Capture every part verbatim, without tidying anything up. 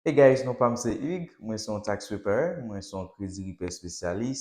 Hey guys, non pa m se Hugues, mwen se yon tax preparer, mwen se yon kredi ripè espesyalis.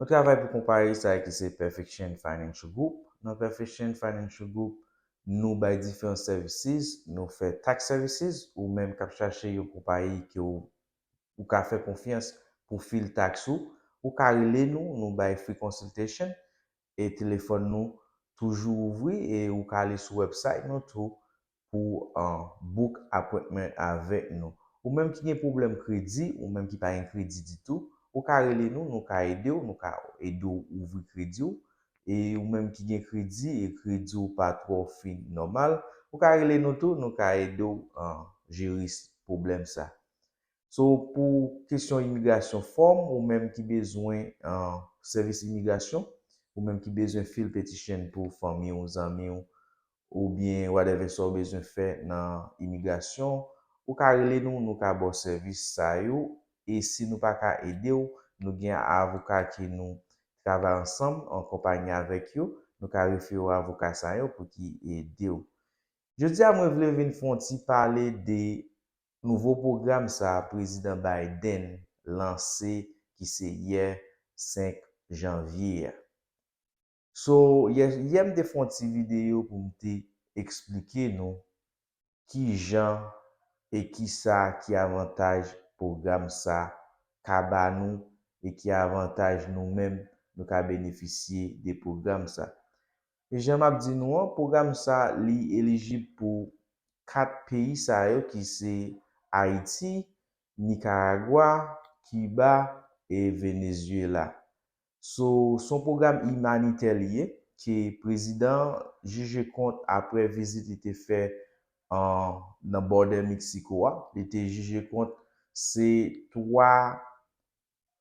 Nou travay pou konpayi sa ki se Perfection Financial Group. Nan Perfection Financial Group, nou bay diferan services, nou fè tax services, ou menm k ap chache yon konpayi ke w, ou ka fè konfyans pou fil tax ou, ou ka rele nou, nou bay free consultation, e telefòn nou toujou ouvri, e ou ka ale sou website nou tou pou uh, book appointment avèk nou. Ou menm ki gen pwoblèm kredi, ou menm ki pa gen kredi ditou, ou ka rele nou, nou ka ede w, nou ka ede w ouvri kredi w. E ou menm ki gen kredi e kredi w pa twò fin nòmal, ou ka rele nou tou, nou ka ede w uh, jere pwoblèm sa. So, pou kesyon imigrasyon fòm, ou menm ki bezwen uh, sèvis imigrasyon, ou menm ki bezwen fil petition pou fanmi w, zanmi w, oubyen whatever sa w bezwen fè nan imigrasyon, ou ka rele nou, nou ka ba w sèvis sa yo. E si nou pa ka ede w, nou gen avoka ke nou travay ansanm, an konpayi avèk yo, nou ka refere w avoka sa yo pou ki ede w. Jodi a, mwen vle vin fè yon ti pale de nouvo pwogram sa Prezidan Biden lanse ki se yè senk janvye a. So, yè, yè m te fè yon ti videyo pou m te eksplike nou ki jan e ki sa ki avantaj pwogram sa ka ba nou e ki avantaj nou menm nou ka benefisye de pwogram sa. E jan m ap di nou an, pwogram sa li elijib pou kat peyi sa yo ki se Ayiti, Nikaragwa, Kiba e Venezuela. So, se yon pwogram imanitè li ye, ke prezidan an jije kont apre vizit li te fè an, nan bòdè Meksiko a. Li te jije kont se twa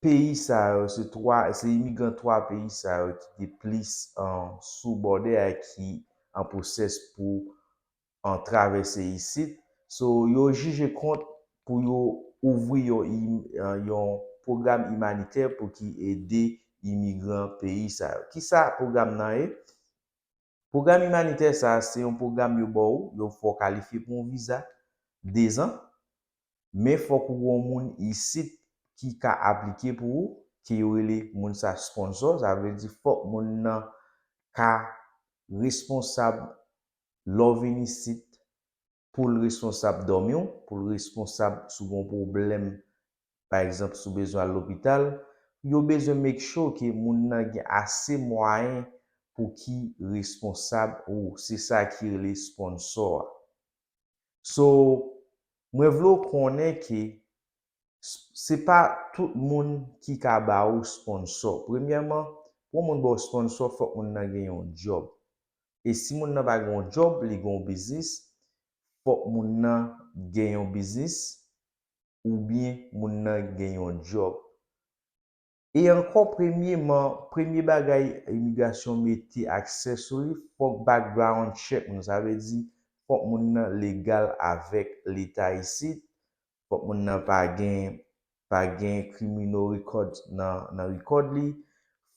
peyi sa yo, se twa, se imigran twa peyi sa yo ki te plis an, sou bòdè a ki an pwosès pou an travèse isit. So, yo jije kont pou yo ouvri yon, im- an, yon pwogram imanitè pou ki ede imigran peyi sa yo. Kisa pwogram nan ye? Pwogram imanitè sa a, se yon pwogram yo ba w, yo fè w kalifye pou yon viza dezan, men fòk ou gen yon moun isit ki ka aplike pou ou, ke yo rele moun sa sponsor, sa vle di fòk moun nan ka responsab lè w vin isit, pou l responsab dòmi w, pou l responsab si w gen yon pwoblèm, pa egzanp, si w bezwen al lopital, yo bezwen make sure ke moun nan gen ase mwayen pou ki responsab ou. Se sa ki rele sponsor a. So, mwen vle w konnen ke s- se pa tout moun ki ka ba ou sponsor. Premyèman, pou yon moun ba w sponsor, fòk moun nan gen yon djòb. E si moun nan pa gen yon djòb, li gen yon biznis, fòk moun nan gen yon biznis, oubyen moun nan gen yon djòb. E ankò, premyeman, premye bagay imigrasyon mete aksè sou li, fòk background check moun. Sa vle di, fòk moun nan legal avèk leta isit, fòk moun nan pa gen, pa gen criminal record nan, nan record li,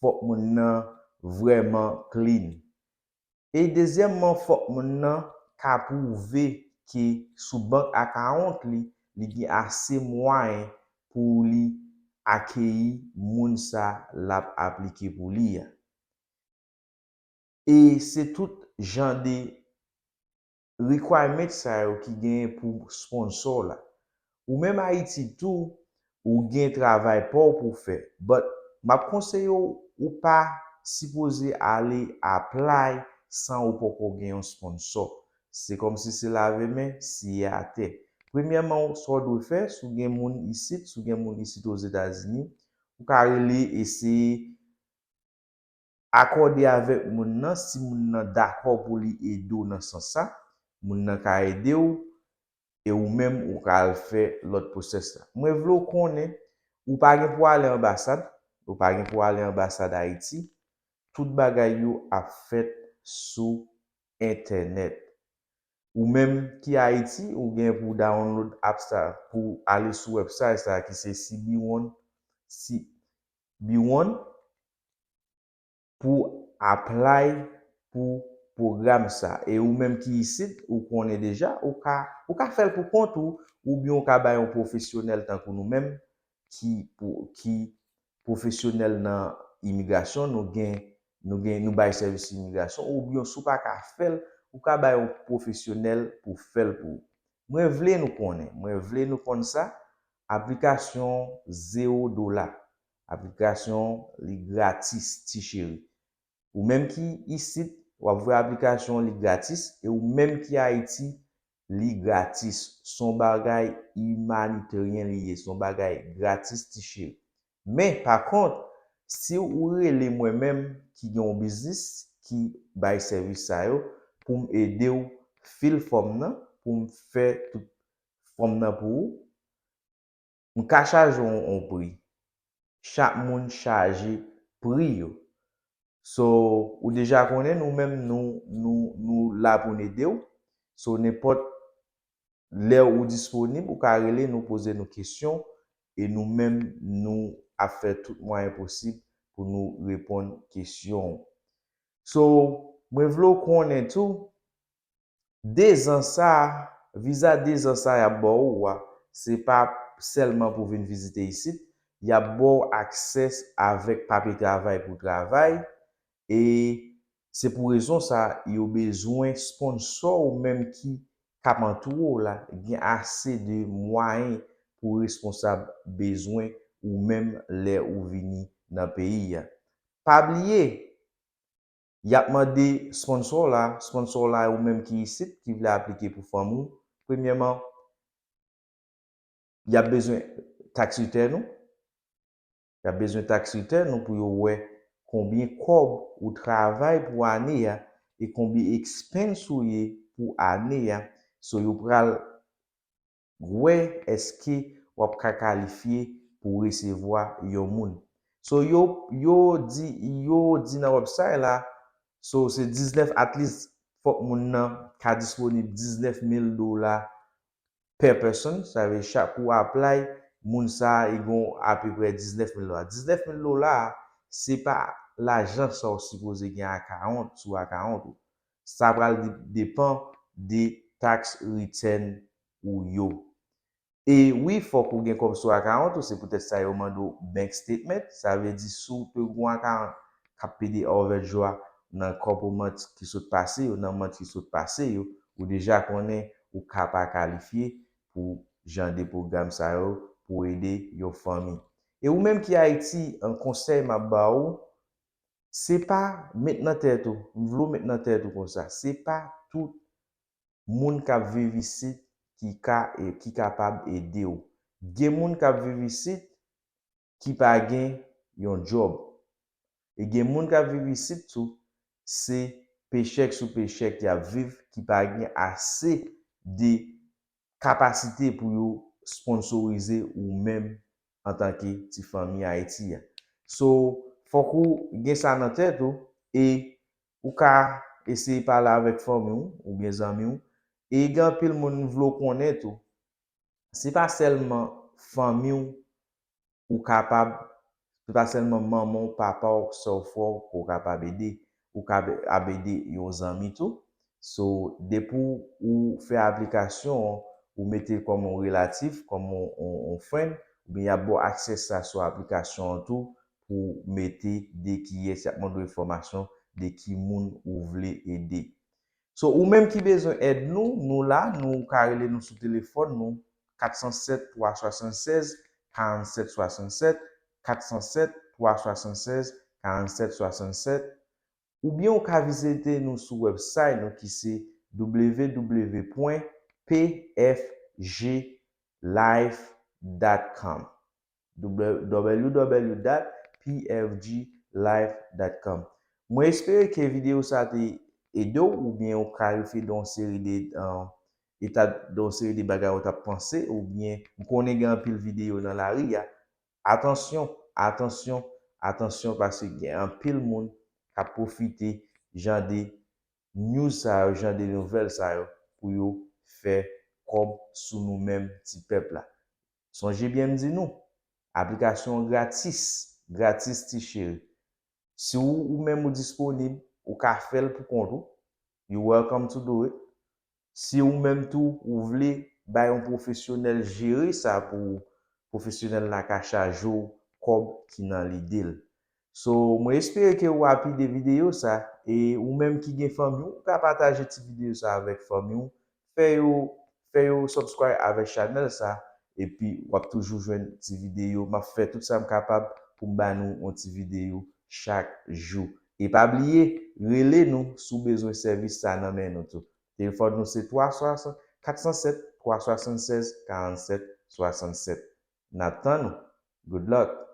fòk moun nan vrèman clean. E dezyèmman, fòk moun nan ka pwouve ke sou bank account li, li gen ase mwayen pou li akeyi moun sa l ap aplike pou li a. E se tout jan de requirement sa yo ki genyen pou sponsor la. Ou menm Ayiti tou, ou gen travay pa w pou w fè. But, m ap konseye w, ou pa sipoze ale apply san ou poko gen yon sponsor. Se kòmsi se lave men, siye atè. Premyèman, sa w dwe fè, si w gen moun isit, si w gen moun isit Ozetazini, ou ka rele, eseye akòde avèk moun nan, si moun nan dakò pou li ede w nan sans sa, moun nan ka ede w, e ou menm ou ka al fè lòt pwosès la. Mwen vle w konnen, ou pa gen pou ale anbasad, ou pa gen pou ale anbasad Ayiti, tout bagay yo ap fèt sou entènèt. Ou menm ki Ayiti, ou gen pou download app sa, pou ale sou website sa ki se C B one, C B one, pou apply pou pwogram sa. E ou menm ki isit, ou konnen deja, ou ka, ou ka fè l pou kont ou, oubyen ou ka bay yon pwofesyonèl tankou nou menm, ki, pou, ki pwofesyonèl nan imigrasyon, nou gen, nou gen, nou bay sèvis imigrasyon, oubyen si w pa ka fè l, ou ka bay yon pwofesyonèl pou fè l pou ou. Mwen vle nou konnen, mwen vle nou konn sa, aplikasyon zewo dola. Aplikasyon li gratis, ti cheri. Ou menm ki isit, w ap voye aplikasyon, li gratis, e ou menm ki Ayiti, li gratis. Se yon bagay imanitèryen li ye, se yon bagay gratis, ti cheri. Men, pa kont, si ou rele mwen menm ki gen yon biznis ki bay sèvis sa yo, pou m ede w fil fòm nan, pou m fè tout fòm nan pou ou, m ka chaje yon, yon pri. Chak moun chaje pri yo. So, ou deja konnen nou menm nou, nou, nou la pou n ede w. So, nenpòt lè ou disponib, ou ka rele nou, poze nou kesyon, e nou menm nou ap fè tout mwayen posib pou nou reponn kesyon w. So, mwen vle w konnen tou, dezan sa, viza dezan sa y ap ba ou a, se pa sèlman pou vin vizite isit, y ap ba w aksè avèk papye travay pou travay, e se pou rezon sa yo bezwen sponsò ou menm ki k ap antoure w la, gen ase de mwayen pou responsab bezwen ou menm lè ou vini nan peyi a. Pa bliye, y ap mande sponsò la, sponsò la ou menm ki isit, ki vle aplike pou fanmi w. Premyèman, y ap bezwen tax return ou. Y ap bezwen tax return ou pou yo wè konbyen kòb ou travay pou ane a e konbyen expense ou ye pou ane a. So, yo pral wè èske w ap ka kalifye pou resevwa yon moun. So, yo, yo di, yo di nan website la, so, se diznèf, at least, fòk moun nan ka disponib diznèf mil dola per person, sa vle chak ou apply, moun sa a, li gon apeprè diznèf mil dola. Diznèf mil dola a, se pa lajan sa w sipoze gen account, sou account ou. Sa pral de-, depan de tax return ou yo. E wi, fòk ou gen kòb sou account ou, se poutèt sa yo mande w bank statement, sa vle di si w te gon account k ap pede overdraw nan kòb ou mant ki sot pase yo, nan mant ki sot pase yo, ou deja konnen ou ka pa kalifye pou jan de pwogram sa yo pou ede yon fanmi. E ou menm ki Ayiti, an konsèy m ap ba ou, se pa met nan tèt ou, m vle w met nan tèt ou konsa, se pa tout moun k ap viv isit ki ka, e, ki kapab ede w. Gen moun k ap viv isit ki pa gen yon djòb. E gen moun k ap viv isit tou, se pechèk sou pechèk y ap viv, ki pa gen ase de kapasite pou yo sponsorize ou menm antanke ti fanmi Ayiti a. So, fòk ou gen sa nan tèt ou e ou ka eseye pale avèk fanmi w oubyen zanmi w. E gen anpil moun m vle w konnen tou, se pa sèlman fanmi w ou kapab, se pa sèlman manman w, papa w, sè w, frè w ke w kapab ede, ou kapab ede yon zanmi tou. So, depi w fè aplikasyon an, ou mete l kòm yon relatif, kòm yon, yon, yon friend, oubyen y ap ba w aksè sa sou aplikasyon an tou pou w mete de kiyès, y ap mande w enfòmasyon de ki moun ou vle ede. So, ou menm ki bezwen èd nou, nou la, nou ka rele nou sou telefòn nou, kat san sèt, twa swasannsèz, karannsèt swasannsèt, kat san sèt, twa swasannsèz, karannsèt swasannsèt, oubyen ou ka vizite nou sou website nou ki se w w w pwen p f g life dot com. w w w dot p f g life dot com. Mwen espere ke videyo sa te ede w oubyen ou klarifye de yon seri de, euh, eta, de yon seri de bagay ou t ap panse, oubyen m konnen gen anpil videyo nan lari a. Atansyon, atansyon, atansyon, paske gen anpil moun k ap pwofite jan de news sa yo, jan de nouvèl sa yo pou yo fè kòb sou nou menm ti pèp la. Sonje byen m di nou, aplikasyon an gratis, gratis ti cheri. Si w, ou menm ou disponib, ou ka fè l pou kont ou. You welcome to do it. Si ou menm tou ou vle bay yon pwofesyonèl jere sa pou ou, pwofesyonèl la ka chaje w kòb ki nan lide l. So, mwen espere ke w ap ide videyo sa, e ou menm ki gen fanmi w, ou ka pataje ti videyo sa avèk fanmi w, fè yo fè yo subscribe avèk chanèl sa, epi w ap toujou jwenn ti videyo. M ap fè tout sa m kapab pou m ba nou yon ti videyo chak jou. E pa bliye, rele nou si w bezwen sèvis sa nan men nou tou. Telefòn nou se twa swasann, kat san sèt, twa swasann sèz, karannset swasannsèt. N ap tann ou. Good luck!